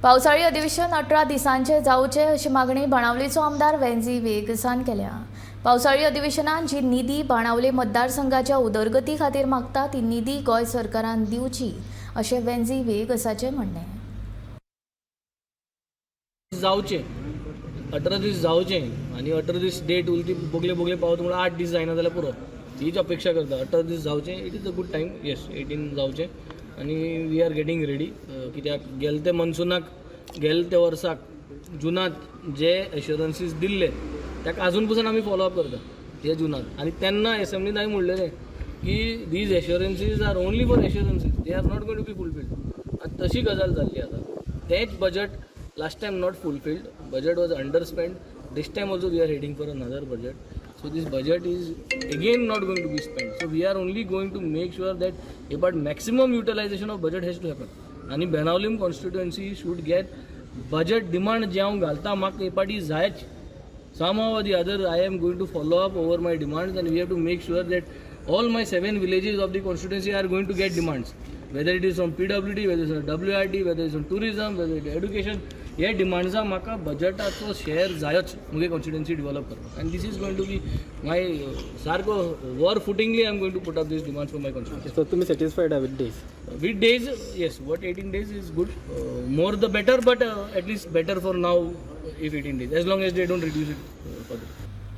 पावसाळी अधिवेशन 18 दिसांचे जावचे अशी मागणी बाणावलीचो आमदार वेन्झी व्हिएगसान केल्या. पावसाळी अधिवेशनात जी निधी बाणावली मतदारसंघाच्या उदरगती खातीर मागता ती निधी गोंय सरकारान दिवची अशें वेन्झी व्हिएगसाचें म्हणणें. जावचें, 18 दीस जावचें आनी 18 दीस डेट उरली ती बोगले बोगले पावत म्हणल्यार 8 दीस जायना जाल्यार पुरो, हीच अपेक्षा करता. 18 दीस जावचें. It is a good time. Yes, 18 जावचें आनी we are getting ready, कित्याक गेले ते मनसुनाक, गेले ते वर्साक जुनात जे एश्योरन्सीस दिल्ले ताका आजून पसून आमी फॉलो अप करता हे जुनात. आनी तेन्ना एसेंब्लीन हांवें म्हणलेलें की these assurances are only for assurances, they are not going to be fulfilled. आनी तशी गजाल जाल्ली आसा. तेंच budget last time not fulfilled, budget was underspent. This time also we are heading for another budget, so this budget is again not going to be spent. So we are only going to make sure that about maximum utilization of budget has to happen आणि Benaulim constituency should get budget demand. जे हांव घालता, म्हाका हे पाटी जायच. Somehow or the other I am going to follow up over my demands, and we have to make sure that all my seven villages of the constituency are going to get demands, whether it is from PWD, whether it's from WRT, whether it's from tourism, whether it is education. हे डिमांड्सा म्हाका बजटाचो share जायच मुगे constituency develop करपाक, and this is going to be my सारको war footingly I am going to put up this demands for my constituency. So तुम्ही satisfied with days? With days, yes, what 18 days is good. More the better, but at least better for now if 18 days, as long as they don't reduce it further.